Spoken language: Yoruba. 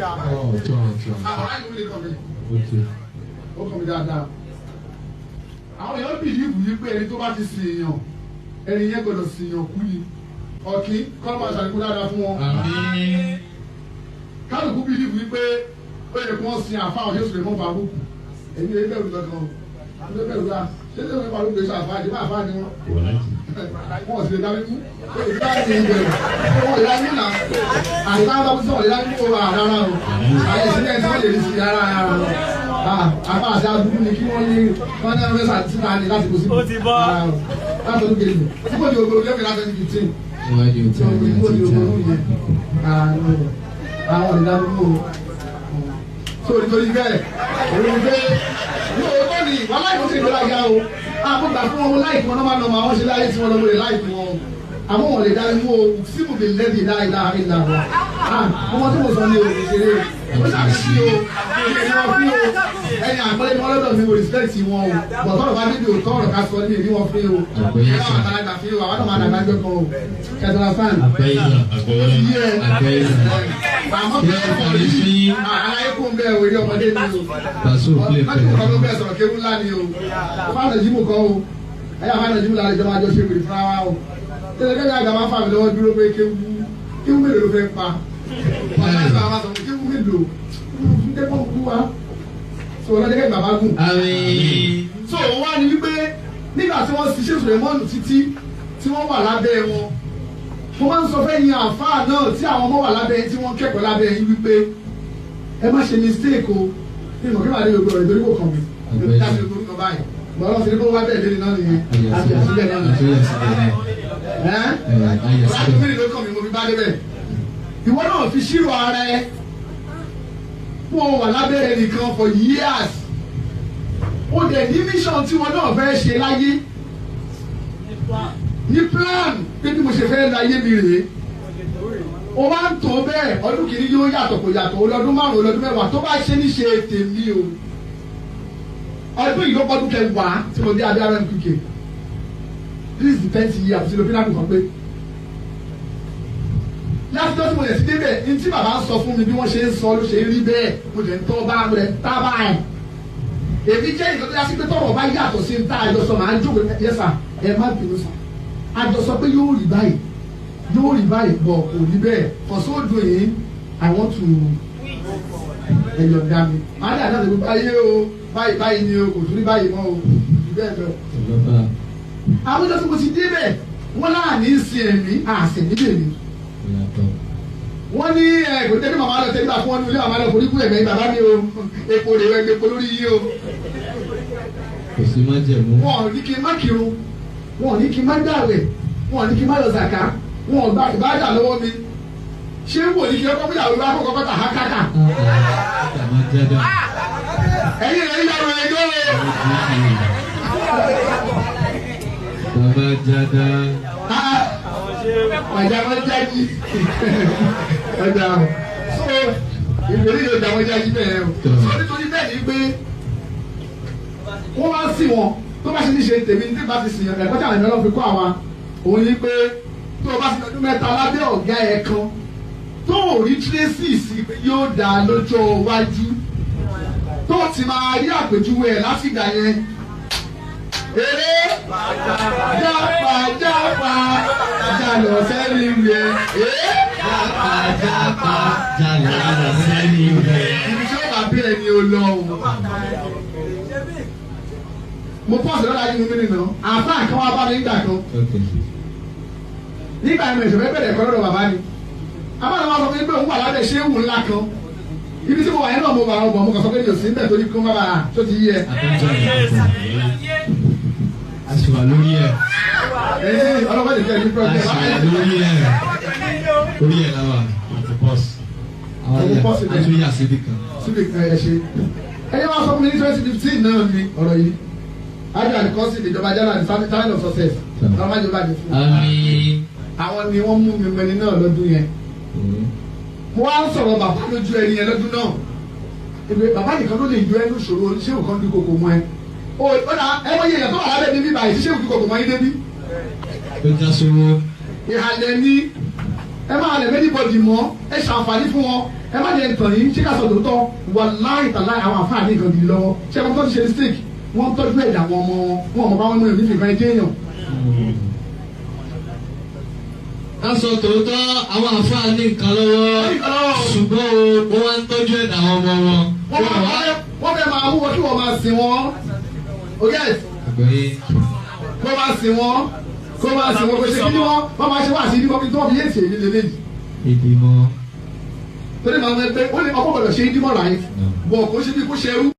Àwọn àyè mi lè kàn mí. Ó kàn mí dáadáa. Àwọn èèyàn bìlíìfù yìí pé ẹni tó bá ti sìn èèyàn, ẹni yẹn gbọdọ̀ sìn èèyàn kú ni. Ọ̀kín kọ́ máa ṣàlékún dáadáa fún wọn. Kálukú bìlíìfù yìí pé ó yẹ kí wọ́n sin àfa àwọn Jésù lè mọ́ Faruku. Èmi lè bẹ̀rù kankan o. Èmi lè bẹ̀rù la. Ṣé ṣé wọ́n Faruku lè ṣe àfa àdìbò àfa ni wọ́n? Wọ́n sì lè dá mi mú. Èmi bá ti ń bẹ̀rù. Wọ́n lè dá mi nà. Àti bá wọn sọ̀rọ̀ lè dá mi mú o rárá o. Àyè sílẹ̀ tí wọ́n lè rí sí rárá rárá o. Àfa àti aburú ni kí wọ́n ní wọ́n ní ọ̀rẹ́ síta ni láti kó sí. Ó ti bọ́. Láti ọdún kejì. Tí kò ní ogun lẹ́fẹ̀ẹ́ láti ọdún kìtìn. Tí kò ní ogun yẹn. Àwọn ọ̀rẹ́ dá mi mú o. So nítorí bẹ́ẹ̀, òun pé ní òótọ́ ni wọ́n láì fún sí ìgbéraga o. Àkógbà fún wọn láì fún wọn náà máa nà àwọn ṣe láyé tí wọ́n lọ́mọ lè láì fún wọn. Àmọ́ wọn lè dá mi mú o, símù lè lẹ́bi láìláà ìlà wọn. Ọmọ tí mo sọ ní òun ṣeré o. Ó ṣàkíyèsí o, èmi wọn fún o. Ẹni àpẹẹrẹ ni wọ́n lọ́dọ̀ mi wò respect wọn o. Bọ̀tọ́rọ̀ bá débi òótọ́ ọ̀rọ̀ ká sọ ní èmi wọn fún o. Ẹ̀rọ àgbàlagbà fún o, àwọn náà máa dàgbà jọ kan o. Kẹsàn-án fan. Àmọ́ bí wọ́n sọ̀rọ̀ yìí, àlàyé kò ń bẹ̀ wèrè ọmọdé ni o. Láti kọ́ ló bẹ̀ sọ̀rọ̀ kéwú ńlá ni o. Fáànà jímù kọ́ o. Ẹ̀yà fáànà jímù lálẹ́ jọba àjọ ṣe wèrè fúnra wa o. Tẹ́lẹ̀ kẹ́kẹ́ àgbà máa ń fà mí lọ́wọ́ dúró pé kéwú kéwú mélòó ló fẹ́ pa. Bàbá àgbà máa sọ kéwú mélòó dẹ́kọ̀ kú wa. So ọlọ́dẹ́kẹ́ bàbá gùn. So òun wá ní wípé nígbà tí wọ́n ṣiṣẹ́ Sùlẹ̀mọ́nù títí tí wọ́n wà lábẹ́ wọn. Mo máa ń sọ fẹ́ yin àáfàá náà tí àwọn ọmọ wà lábẹ́ yín tí wọ́n kẹ́kọ̀ọ́ lábẹ́ yín wípé ẹ má ṣe mistake o. Ní ìmọ̀ kí màá dé gbogbo ọ̀rẹ́ torí kò kàn mí. Lórí dáṣe gbogbo nǹkan báyìí. Bọ́lá ti ní kó wá bẹ́ẹ̀ lé náà nìyẹn. Àti àṣìbẹ̀ náà nìyẹn. Ẹ́ ọ̀rẹ́ ló kàn mí mo fi bá débẹ̀. Ìwọ náà fi ṣírò ara ẹ. Mo wà lábẹ́ ẹnìkan for years. Ó dẹ̀ ní mission tí wọn náà fẹ́ ṣe láyé. Ní plan pé bí mo ṣe fẹ́ láyé mi rèé. O máa ń tó bẹ́ẹ̀ ọdún kìíní yóò yàtọ̀ kò yàtọ̀ ọlọ́dún márùn-ún ọlọ́dún mẹ́wàá tó bá ṣe ní ṣe tèmi o. Ọdún yìí ló pọ́dún kẹwàá tí mo dé abẹ́ RMQK. This is the 10th year àti lópin àkùkọ pé. Láti tó tí mo lè ti débẹ̀ ní tí bàbá ń sọ fún mi bí wọ́n ṣe ń sọ ló ṣe ń rí bẹ́ẹ̀ mo lè ń tọ́ bá mo lè ń tá báyìí. Èmi jẹ́ ìtọ́jú yá sí pé tọ́rọ̀ bá yàtọ̀ sí ń tá àjọsọ màá ń jókòó yẹ sà ẹ má bínú sà. Àjọsọ pé yóò rí báyìí yóò rí báyìí bọ̀ kò rí bẹ́ẹ̀ for so doing I want to ẹ̀yọ̀dá mi. Màá dà náà lè báyé o báyìí báyìí ni o kò tún rí báyìí mọ́ o bẹ́ẹ̀ bẹ́ẹ̀. Àwọn ìjọ tí mo ti débẹ̀ wọ́n láàní sin ẹ̀mí àsẹ̀ níbẹ̀ mi. Wọ́n ní kò tẹ́lẹ̀ màmá lọ tẹ́lẹ̀ bá fún wọn ní ilé màmá lọ forí kú ẹ̀mẹ́ bàbá mi o epo rè é epo lórí yìí o. Kò sí má jẹ̀mú. Wọn ò ní kí n má kírun, wọn ò ní kí n má gbààwẹ̀, wọn ò ní kí n má lọ zàká, wọn ò gba ìbáàdà lọ́wọ́ mi. Ṣé wò ní kí ọkọ bíyàwó bá kọ́kọ́ bàtà ha kàkà? Ẹ̀yin rẹ̀ yàrá ẹ̀yọ́ rẹ̀. Bàbá jada. Ọjà wọn jájí. Ọjà o. So ìrírí yóò jà wọn jájí bẹ́ẹ̀ o. So nítorí bẹ́ẹ̀ ni pé wọ́n wá sí wọn tó bá ṣe ní ṣe tèmi ní tí bá ti sìn ẹ̀kọ́ tí àwọn ènìyàn fi kọ́ àwa òun ni pé tó o bá ti lọ́dún mẹ́ta lábẹ́ ọ̀gá ẹ̀ kan tó o rí tracy sí pé yóò dá lọ́jọ́ iwájú tó o ti máa rí àpèjúwe ẹ̀ látìgbà yẹn. Eré jápa jápa jalọ sẹ́ni wẹ̀. Jápa jápa jalọ sẹ́ni wẹ̀. Ibi tí ó bá bí ẹni o lọ o. Mo pọ̀ sí lọ́la yìí mímí nìyẹn. Àáfàá kan wá bá mi nígbà kan. Nígbà yẹn mo ṣẹ̀fẹ̀ bẹ̀rẹ̀ ẹ̀kọ́ lọ́dọ̀ bàbá mi. Àbára wa sọ fún mi pé òun wà lábẹ́ ṣéwù ńlá kan. Ibi tí mo wà yẹn náà mo wà ọgbọ̀n mo kàn sọ pé mi ò sí níbẹ̀ torí kí wọ́n bá bàa tó ti yí ẹ. A sì wà lórí ẹ̀. Ọlọ́pàá lè fẹ́ ní pírọ̀jẹ̀. A sì wà lórí ẹ̀. Orí ẹ̀ láwà àti pọ́s. Àwọn ẹ̀ tún yà síbì kan. Síbì kan ẹ ṣe. Ẹni wá sọ fún mi ní 2015 náà ni ọ̀rọ̀ yìí. Ájọ àdìkọ́sí ìjọba jálá ní sign of success. Ọlọ́pàá jọba jẹ fún mi. Àwọn ni wọ́n mú mi mẹni náà lọ́dún yẹn. Mo wá ń sọ̀rọ̀ bàbá lójú ẹni yẹn lọ́dún náà. Bàbá nìkan ló lè yọ ẹnu ṣòro ṣé òkan dúkokò mọ́ ẹ. Ó dà ẹ wọ́n yẹ èèyàn tó wà lábẹ́ mi bíbá yìí ṣé òkú kòkò mọ́ yín débí. Ó já sówó. Ìhàlẹ̀ ni Ẹ máa lẹ̀ mẹ́nìbọ̀dì mọ́, ẹ ṣàǹfààní fún wọn. Ẹ má jẹ́ ntàn yín. Ṣé ká sọ tòótọ́? Wàláhì tàláhì, àwọn àǹfààní nǹkan gidi lọ́wọ́. Ṣé ẹ mọ̀ tó ti ṣe mistake? Wọ́n tọ́jú ẹ̀dá àwọn ọmọ wọn, wọn mọ̀ bá wọn mú ìrìn nífẹ̀ẹ́ kan jẹ́ èèyàn. Ká sọ tòótọ́, àwọn àfáà ní nǹkan lọ́wọ́, ṣùgbọ́n o wọ́n wá ń tọ́jú ẹ̀dá àwọn ọmọ wọn. Wọ́n fẹ́ máa wúwo kí wọ́n máa sìn wọ́n. Okay, Àgbọ̀yé. kó máa sìn wọ́n, kó máa sìn wọ́n, kó ṣe kí ni wọ́n wọ́n máa ṣe wá sí ibi tí wọ́n fi yé èsì èyí lélẹ́yìí. Ìdìmọ̀. Torí màá ń pẹ́ ó ní ọkọ̀ gbọ́dọ̀ ṣe ìdímọ̀, right, bọ̀ kó ṣe bí kó ṣe ẹrú.